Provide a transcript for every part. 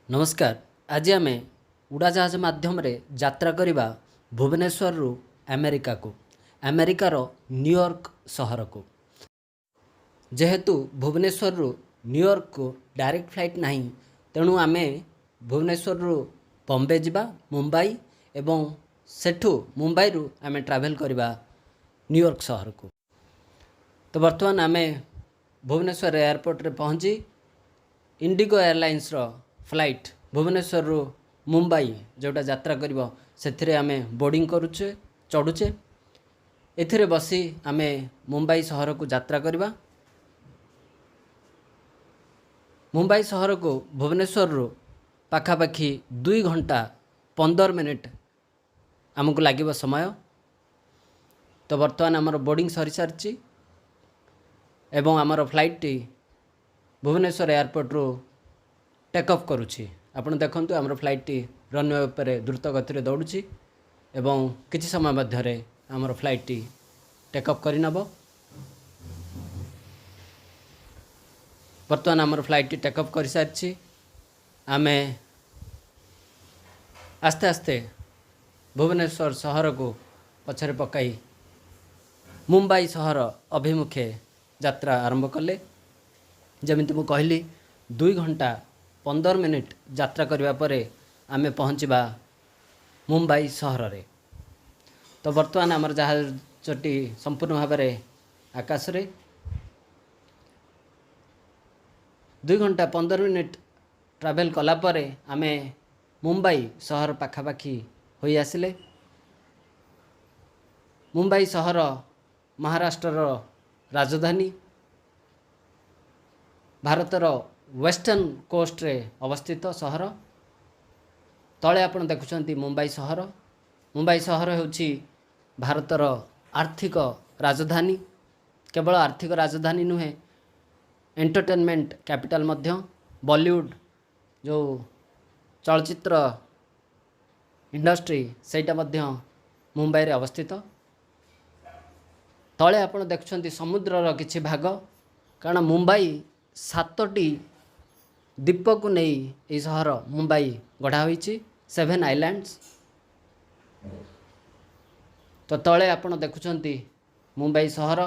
ନମସ୍କାର। ଆଜି ଆମେ ଉଡ଼ାଜାହାଜ ମାଧ୍ୟମରେ ଯାତ୍ରା କରିବା ଭୁବନେଶ୍ୱରରୁ ଆମେରିକାକୁ, ଆମେରିକାର ନ୍ୟୁୟର୍କ ସହରକୁ। ଯେହେତୁ ଭୁବନେଶ୍ୱରରୁ ନ୍ୟୁୟର୍କକୁ ଡାଇରେକ୍ଟ ଫ୍ଲାଇଟ୍ ନାହିଁ, ତେଣୁ ଆମେ ଭୁବନେଶ୍ୱରରୁ ବମ୍ବେ ଯିବା, ମୁମ୍ବାଇ, ଏବଂ ସେଠୁ ମୁମ୍ବାଇରୁ ଆମେ ଟ୍ରାଭେଲ୍ କରିବା ନ୍ୟୁୟର୍କ ସହରକୁ। ତ ବର୍ତ୍ତମାନ ଆମେ ଭୁବନେଶ୍ୱର ଏୟାରପୋର୍ଟରେ ପହଞ୍ଚି ଇଣ୍ଡିଗୋ ଏୟାରଲାଇନ୍ସର ଫ୍ଲାଇଟ୍ ଭୁବନେଶ୍ୱରରୁ ମୁମ୍ବାଇ ଯେଉଁଟା ଯାତ୍ରା କରିବ, ସେଥିରେ ଆମେ ବୋର୍ଡ଼ିଂ କରୁଛେ, ଚଢ଼ୁଛେ। ଏଥିରେ ବସି ଆମେ ମୁମ୍ବାଇ ସହରକୁ ଯାତ୍ରା କରିବା। ମୁମ୍ବାଇ ସହରକୁ ଭୁବନେଶ୍ୱରରୁ ପାଖାପାଖି 2 ଘଣ୍ଟା 15 ମିନିଟ୍ ଆମକୁ ଲାଗିବ ସମୟ। ତ ବର୍ତ୍ତମାନ ଆମର ବୋର୍ଡ଼ିଂ ସରିସାରିଛି ଏବଂ ଆମର ଫ୍ଲାଇଟ୍ଟି ଭୁବନେଶ୍ୱର ଏୟାରପୋର୍ଟରୁ ଟେକ୍ ଅଫ୍ କରୁଛି। ଆପଣ ଦେଖନ୍ତୁ, ଆମର ଫ୍ଲାଇଟ୍ଟି ରନୱେ ଉପରେ ଦ୍ରୁତ ଗତିରେ ଦୌଡ଼ୁଛି ଏବଂ କିଛି ସମୟ ମଧ୍ୟରେ ଆମର ଫ୍ଲାଇଟ୍ଟି ଟେକ୍ ଅଫ୍ କରିନେବ। ବର୍ତ୍ତମାନ ଆମର ଫ୍ଲାଇଟ୍ଟି ଟେକ୍ ଅଫ୍ କରିସାରିଛି। ଆମେ ଆସ୍ତେ ଆସ୍ତେ ଭୁବନେଶ୍ୱର ସହରକୁ ପଛରେ ପକାଇ ମୁମ୍ବାଇ ସହର ଅଭିମୁଖେ ଯାତ୍ରା ଆରମ୍ଭ କଲେ। ଯେମିତି ମୁଁ କହିଲି, 2 ଘଣ୍ଟା 15 ମିନିଟ୍ ଯାତ୍ରା କରିବା ପରେ ଆମେ ପହଞ୍ଚିବା ମୁମ୍ବାଇ ସହରରେ। ତ ବର୍ତ୍ତମାନ ଆମର ଜାହାଜଟି ସମ୍ପୂର୍ଣ୍ଣ ଭାବରେ ଆକାଶରେ। 2 ଘଣ୍ଟା 15 ମିନିଟ୍ ଟ୍ରାଭେଲ୍ କଲା ପରେ ଆମେ ମୁମ୍ବାଇ ସହର ପାଖାପାଖି ହୋଇ ଆସିଲେ। ମୁମ୍ବାଇ ସହର ମହାରାଷ୍ଟ୍ରର ରାଜଧାନୀ, ଭାରତର ୱେଷ୍ଟର୍ଣ୍ଣ କୋଷ୍ଟରେ ଅବସ୍ଥିତ ସହର। ତଳେ ଆପଣ ଦେଖୁଛନ୍ତି ମୁମ୍ବାଇ ସହର। ମୁମ୍ବାଇ ସହର ହେଉଛି ଭାରତର ଆର୍ଥିକ ରାଜଧାନୀ। କେବଳ ଆର୍ଥିକ ରାଜଧାନୀ ନୁହେଁ, ଏଣ୍ଟରଟେନମେଣ୍ଟ କ୍ୟାପିଟାଲ ମଧ୍ୟ। ବଲିଉଡ଼ ଯେଉଁ ଚଳଚ୍ଚିତ୍ର ଇଣ୍ଡଷ୍ଟ୍ରି, ସେଇଟା ମଧ୍ୟ ମୁମ୍ବାଇରେ ଅବସ୍ଥିତ। ତଳେ ଆପଣ ଦେଖୁଛନ୍ତି ସମୁଦ୍ରର କିଛି ଭାଗ, କାରଣ ମୁମ୍ବାଇ ସାତଟି ଦ୍ୱୀପକୁ ନେଇ ଏହି ସହର ମୁମ୍ବାଇ ଗଢ଼ା ହୋଇଛି, ସେଭେନ୍ ଆଇଲ୍ୟାଣ୍ଡସ୍। ତ ତଳେ ଆପଣ ଦେଖୁଛନ୍ତି ମୁମ୍ବାଇ ସହର,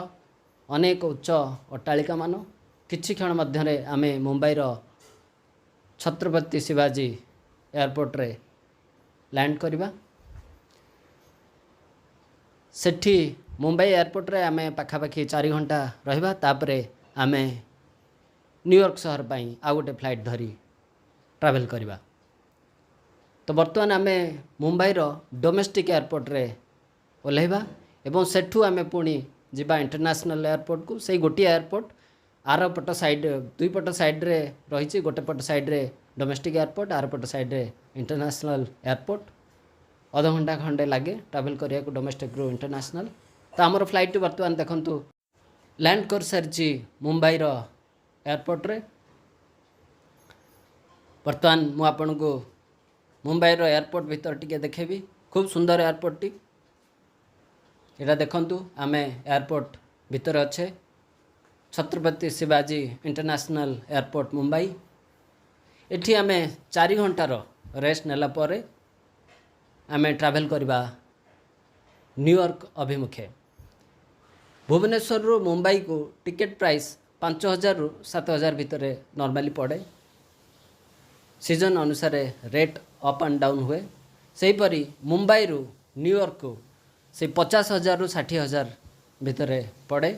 ଅନେକ ଉଚ୍ଚ ଅଟ୍ଟାଳିକାମାନ। କିଛି କ୍ଷଣ ମଧ୍ୟରେ ଆମେ ମୁମ୍ବାଇର ଛତ୍ରପତି ଶିବାଜୀ ଏୟାରପୋର୍ଟରେ ଲ୍ୟାଣ୍ଡ କରିବା। ସେଠି ମୁମ୍ବାଇ ଏୟାରପୋର୍ଟରେ ଆମେ ପାଖାପାଖି 4 ଘଣ୍ଟା ରହିବା। ତାପରେ ଆମେ ନ୍ୟୁୟର୍କ ସହର ପାଇଁ ଆଉ ଗୋଟେ ଫ୍ଲାଇଟ୍ ଧରି ଟ୍ରାଭେଲ୍ କରିବା। ତ ବର୍ତ୍ତମାନ ଆମେ ମୁମ୍ବାଇର ଡୋମେଷ୍ଟିକ୍ ଏୟାରପୋର୍ଟରେ ଓହ୍ଲାଇବା ଏବଂ ସେଠୁ ଆମେ ପୁଣି ଯିବା ଇଣ୍ଟରନ୍ୟାସନାଲ୍ ଏୟାରପୋର୍ଟକୁ। ସେଇ ଗୋଟିଏ ଏୟାରପୋର୍ଟ ଆର ପଟ ସାଇଡ଼୍, ଦୁଇ ପଟ ସାଇଡ଼୍ରେ ରହିଛି। ଗୋଟେ ପଟ ସାଇଡ଼୍ରେ ଡୋମେଷ୍ଟିକ୍ ଏୟାରପୋର୍ଟ, ଆର ପଟ ସାଇଡ଼୍ରେ ଇଣ୍ଟରନ୍ୟାସନାଲ୍ ଏୟାରପୋର୍ଟ। ଅଧଘଣ୍ଟା ଖଣ୍ଡେ ଲାଗେ ଟ୍ରାଭେଲ୍ କରିବାକୁ ଡୋମେଷ୍ଟିକ୍ରୁ ଇଣ୍ଟରନ୍ୟାସନାଲ୍। ତ ଆମର ଫ୍ଲାଇଟ୍ଟି ବର୍ତ୍ତମାନ ଦେଖନ୍ତୁ ଲ୍ୟାଣ୍ଡ କରିସାରିଛି ମୁମ୍ବାଇର ଏୟାରପୋର୍ଟରେ। ବର୍ତ୍ତମାନ ମୁଁ ଆପଣଙ୍କୁ ମୁମ୍ବାଇର ଏୟାରପୋର୍ଟ ଭିତରେ ଟିକେ ଦେଖେଇବି। ଖୁବ୍ ସୁନ୍ଦର ଏୟାରପୋର୍ଟଟି ଏଇଟା। ଦେଖନ୍ତୁ, ଆମେ ଏୟାରପୋର୍ଟ ଭିତରେ ଅଛେ, ଛତ୍ରପତି ଶିବାଜୀ ଇଣ୍ଟରନ୍ୟାସନାଲ୍ ଏୟାରପୋର୍ଟ, ମୁମ୍ବାଇ। ଏଠି ଆମେ 4 ଘଣ୍ଟାର ରେଷ୍ଟ ନେଲା ପରେ ଆମେ ଟ୍ରାଭେଲ୍ କରିବା ନ୍ୟୁୟର୍କ ଅଭିମୁଖେ। ଭୁବନେଶ୍ୱରରୁ ମୁମ୍ବାଇକୁ ଟିକେଟ୍ ପ୍ରାଇସ୍ 5000ରୁ 7000 ଭିତରେ ନର୍ମାଲି ପଡ଼େ। ସିଜନ୍ ଅନୁସାରେ ରେଟ୍ ଅପ୍ ଆଣ୍ଡ ଡାଉନ୍ ହୁଏ। ସେହିପରି ମୁମ୍ବାଇରୁ ନ୍ୟୁୟର୍କକୁ ସେଇ 50,000ରୁ 60,000 ଭିତରେ ପଡ଼େ।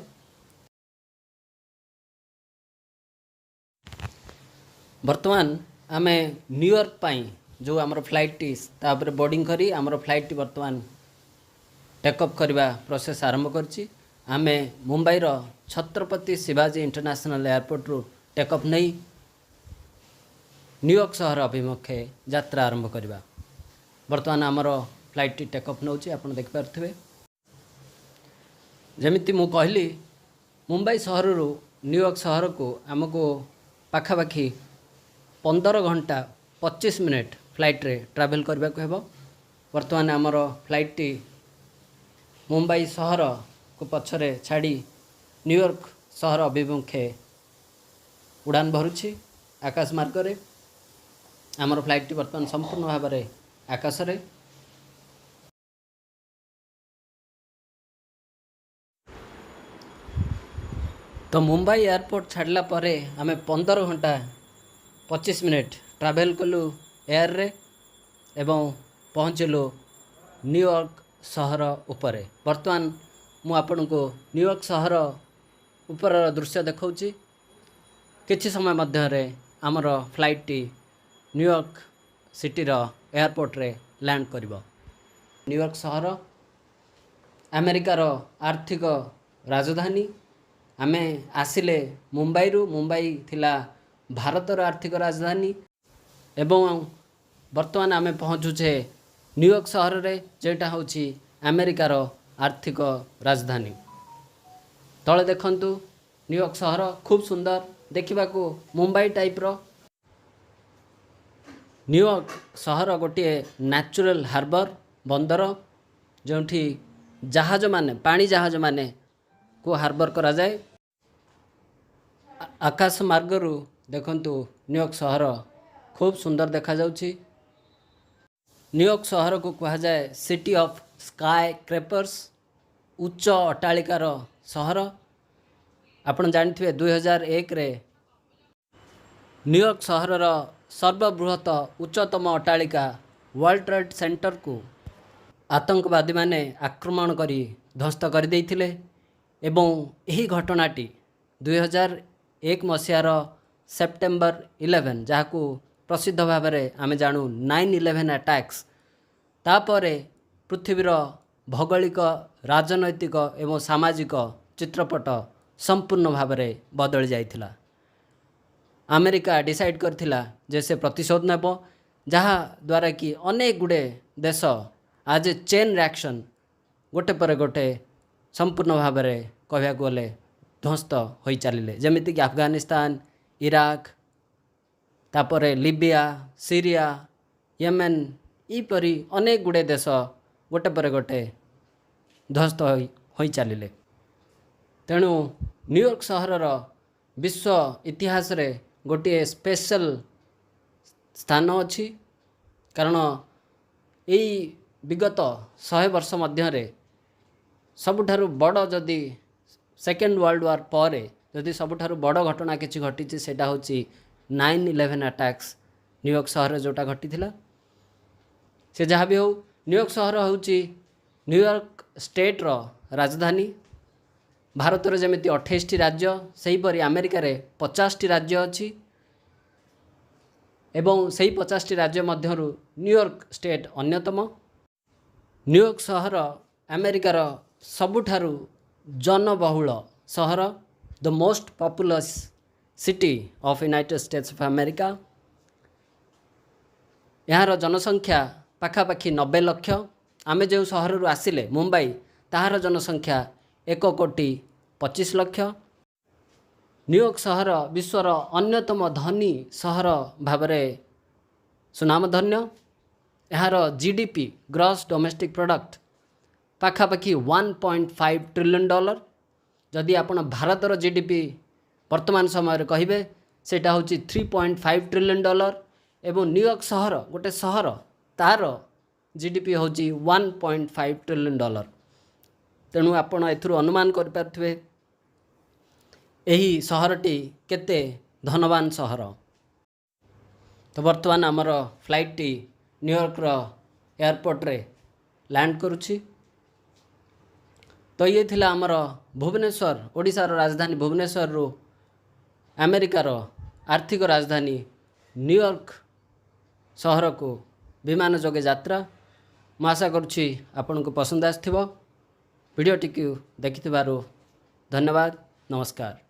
ବର୍ତ୍ତମାନ ଆମେ ନ୍ୟୁୟର୍କ ପାଇଁ ଯେଉଁ ଆମର ଫ୍ଲାଇଟ୍ଟି, ତା ଉପରେ ବୋର୍ଡ଼ିଂ କରି ଆମର ଫ୍ଲାଇଟ୍ଟି ବର୍ତ୍ତମାନ ଟେକ୍ ଅଫ୍ କରିବା ପ୍ରୋସେସ୍ ଆରମ୍ଭ କରିଛି। ଆମେ ମୁମ୍ବାଇର ଛତ୍ରପତି ଶିବାଜୀ ଇଣ୍ଟରନ୍ୟାସନାଲ୍ ଏୟାରପୋର୍ଟରୁ ଟେକ୍ ଅଫ୍ ନେଇ ନ୍ୟୁୟର୍କ ସହର ଅଭିମୁଖେ ଯାତ୍ରା ଆରମ୍ଭ କରିବା। ବର୍ତ୍ତମାନ ଆମର ଫ୍ଲାଇଟ୍ଟି ଟେକ୍ ଅଫ୍ ନେଉଛି, ଆପଣ ଦେଖିପାରୁଥିବେ। ଯେମିତି ମୁଁ କହିଲି, ମୁମ୍ବାଇ ସହରରୁ ନ୍ୟୁୟର୍କ ସହରକୁ ଆମକୁ ପାଖାପାଖି 15 ଘଣ୍ଟା 25 ମିନିଟ୍ ଫ୍ଲାଇଟ୍ରେ ଟ୍ରାଭେଲ୍ କରିବାକୁ ହେବ। ବର୍ତ୍ତମାନ ଆମର ଫ୍ଲାଇଟ୍ଟି ମୁମ୍ବାଇ ସହରକୁ ପଛରେ ଛାଡ଼ି ନ୍ୟୁୟର୍କ ସହର ଅଭିମୁଖେ ଉଡ଼ାନ ଭରୁଛି ଆକାଶ ମାର୍ଗରେ। ଆମର ଫ୍ଲାଇଟ୍ଟି ବର୍ତ୍ତମାନ ସମ୍ପୂର୍ଣ୍ଣ ଭାବରେ ଆକାଶରେ। ତ ମୁମ୍ବାଇ ଏୟାରପୋର୍ଟ ଛାଡ଼ିଲା ପରେ ଆମେ 15 ଘଣ୍ଟା 25 ମିନିଟ୍ ଟ୍ରାଭେଲ୍ କଲୁ ଏୟାରରେ ଏବଂ ପହଞ୍ଚିଲୁ ନ୍ୟୁୟର୍କ ସହର ଉପରେ। ବର୍ତ୍ତମାନ ମୁଁ ଆପଣଙ୍କୁ ନ୍ୟୁୟର୍କ ସହର ଉପରର ଦୃଶ୍ୟ ଦେଖାଉଛି। କିଛି ସମୟ ମଧ୍ୟରେ ଆମର ଫ୍ଲାଇଟ୍ଟି ନ୍ୟୁୟର୍କ ସିଟିର ଏୟାରପୋର୍ଟରେ ଲ୍ୟାଣ୍ଡ କରିବ। ନ୍ୟୁୟର୍କ ସହର ଆମେରିକାର ଆର୍ଥିକ ରାଜଧାନୀ। ଆମେ ଆସିଲେ ମୁମ୍ବାଇରୁ। ମୁମ୍ବାଇ ଥିଲା ଭାରତର ଆର୍ଥିକ ରାଜଧାନୀ ଏବଂ ବର୍ତ୍ତମାନ ଆମେ ପହଞ୍ଚୁଛେ ନ୍ୟୁୟର୍କ ସହରରେ, ଯେଉଁଟା ହେଉଛି ଆମେରିକାର ଆର୍ଥିକ ରାଜଧାନୀ। ତଳେ ଦେଖନ୍ତୁ, ନ୍ୟୁୟର୍କ ସହର ଖୁବ୍ ସୁନ୍ଦର ଦେଖିବାକୁ, ମୁମ୍ବାଇ ଟାଇପ୍ର। ନ୍ୟୁୟର୍କ ସହର ଗୋଟିଏ ନ୍ୟାଚୁରାଲ ହାର୍ବର, ବନ୍ଦର, ଯେଉଁଠି ଜାହାଜମାନେ, ପାଣି ଜାହାଜମାନେ କୁ ହାର୍ବର କରାଯାଏ। ଆକାଶ ମାର୍ଗରୁ ଦେଖନ୍ତୁ, ନ୍ୟୁୟର୍କ ସହର ଖୁବ୍ ସୁନ୍ଦର ଦେଖାଯାଉଛି। ନ୍ୟୁୟର୍କ ସହରକୁ କୁହାଯାଏ ସିଟି ଅଫ୍ ସ୍କାଏ କ୍ରେପର୍ସ, ଉଚ୍ଚ ଅଟ୍ଟାଳିକାର ସହର। ଆପଣ ଜାଣିଥିବେ, 2001ରେ ନ୍ୟୁୟର୍କ ସହରର ସର୍ବବୃହତ ଉଚ୍ଚତମ ଅଟ୍ଟାଳିକା ୱାର୍ଲଡ ଟ୍ରେଡ୍ ସେଣ୍ଟରକୁ ଆତଙ୍କବାଦୀମାନେ ଆକ୍ରମଣ କରି ଧ୍ୱସ୍ତ କରିଦେଇଥିଲେ ଏବଂ ଏହି ଘଟଣାଟି 2001 ମସିହାର ସେପ୍ଟେମ୍ବର 11, ଯାହାକୁ ପ୍ରସିଦ୍ଧ ଭାବରେ ଆମେ ଜାଣୁ 9/11 ଆଟାକ୍ସ, ତାପରେ ପୃଥିବୀର ଭୌଗୋଳିକ, ରାଜନୈତିକ ଏବଂ ସାମାଜିକ ଚିତ୍ରପଟ ସମ୍ପୂର୍ଣ୍ଣ ଭାବରେ ବଦଳି ଯାଇଥିଲା। ଆମେରିକା ଡିସାଇଡ଼୍ କରିଥିଲା ଯେ ସେ ପ୍ରତିଶୋଧ ନେବ, ଯାହାଦ୍ୱାରା କି ଅନେକ ଗୁଡ଼ିଏ ଦେଶ ଆଜ୍ ଏ ଚେନ୍ ରିଆକ୍ସନ୍ ଗୋଟେ ପରେ ଗୋଟେ ସମ୍ପୂର୍ଣ୍ଣ ଭାବରେ କହିବାକୁ ଗଲେ ଧ୍ୱସ୍ତ ହୋଇ ଚାଲିଲେ। ଯେମିତିକି ଆଫଗାନିସ୍ତାନ, ଇରାକ, ତାପରେ ଲିବିଆ, ସିରିଆ, ୟେମେନ୍, ଏହିପରି ଅନେକ ଗୁଡ଼ିଏ ଦେଶ ଗୋଟେ ପରେ ଗୋଟେ ଧ୍ୱସ୍ତ ହୋଇ ଚାଲିଲେ। ତେଣୁ ନ୍ୟୁୟର୍କ ସହରର ବିଶ୍ୱ ଇତିହାସରେ ଗୋଟିଏ ସ୍ପେଶାଲ ସ୍ଥାନ ଅଛି, କାରଣ ଏଇ ବିଗତ 100 ବର୍ଷ ମଧ୍ୟରେ ସବୁଠାରୁ ବଡ଼, ଯଦି ସେକେଣ୍ଡ ୱାର୍ଲଡ଼ ୱାର୍ ପରେ ଯଦି ସବୁଠାରୁ ବଡ଼ ଘଟଣା କିଛି ଘଟିଛି, ସେଇଟା ହେଉଛି 9/11 ଆଟାକ୍ସ, ନ୍ୟୁୟର୍କ ସହରରେ ଯେଉଁଟା ଘଟିଥିଲା। ସେ ଯାହା ବି ହେଉ, ନ୍ୟୁୟର୍କ ସହର ହେଉଛି ନ୍ୟୁୟର୍କ ଷ୍ଟେଟ୍ର ରାଜଧାନୀ। ଭାରତରେ ଯେମିତି 28ଟି ରାଜ୍ୟ, ସେହିପରି ଆମେରିକାରେ 50ଟି ରାଜ୍ୟ ଅଛି ଏବଂ ସେହି 50ଟି ରାଜ୍ୟ ମଧ୍ୟରୁ ନ୍ୟୁୟର୍କ ଷ୍ଟେଟ୍ ଅନ୍ୟତମ। ନ୍ୟୁୟର୍କ ସହର ଆମେରିକାର ସବୁଠାରୁ ଜନବହୁଳ ସହର, the most populous city of United States of America। ଏହାର ଜନସଂଖ୍ୟା ପାଖାପାଖି 90 ଲକ୍ଷ। ଆମେ ଯେଉଁ ସହରରୁ ଆସିଲେ, ମୁମ୍ବାଇ, ତାହାର ଜନସଂଖ୍ୟା 1 କୋଟି 25 ଲକ୍ଷ। ନ୍ୟୁୟର୍କ ସହର ବିଶ୍ୱର ଅନ୍ୟତମ ଧନୀ ସହର ଭାବରେ ସୁନାମଧନ୍ୟ। ଏହାର ଜିଡିପି, ଗ୍ରସ୍ ଡୋମେଷ୍ଟିକ୍ ପ୍ରଡ଼କ୍ଟ, ପାଖାପାଖି 1.5 ଟ୍ରିଲିୟନ୍ ଡଲାର। ଯଦି ଆପଣ ଭାରତର ଜିଡିପି ବର୍ତ୍ତମାନ ସମୟରେ କହିବେ, ସେଇଟା ହେଉଛି 3.5 ଟ୍ରିଲିୟନ୍ ଡଲାର ଏବଂ ନ୍ୟୁୟର୍କ ସହର, ଗୋଟେ ସହର, ତା'ର ଜିଡିପି ହେଉଛି 1.5 ଟ୍ରିଲିୟନ୍ ଡଲାର। ତେଣୁ ଆପଣ ଏଥିରୁ ଅନୁମାନ କରିପାରୁଥିବେ ଏହି ସହରଟି କେତେ ଧନବାନ ସହର। ତ ବର୍ତ୍ତମାନ ଆମର ଫ୍ଲାଇଟ୍ଟି ନ୍ୟୁୟର୍କର ଏୟାରପୋର୍ଟରେ ଲ୍ୟାଣ୍ଡ କରୁଛି। ତ ଇଏ ଥିଲା ଆମର ଭୁବନେଶ୍ୱର, ଓଡ଼ିଶାର ରାଜଧାନୀ ଭୁବନେଶ୍ୱରରୁ ଆମେରିକାର ଆର୍ଥିକ ରାଜଧାନୀ ନ୍ୟୁୟର୍କ ସହରକୁ ବିମାନ ଯୋଗେ ଯାତ୍ରା। ମୁଁ ଆଶା କରୁଛି ଆପଣଙ୍କୁ ପସନ୍ଦ ଆସିଥିବ। ଭିଡ଼ିଓଟିକୁ ଦେଖିଥିବାରୁ ଧନ୍ୟବାଦ। ନମସ୍କାର।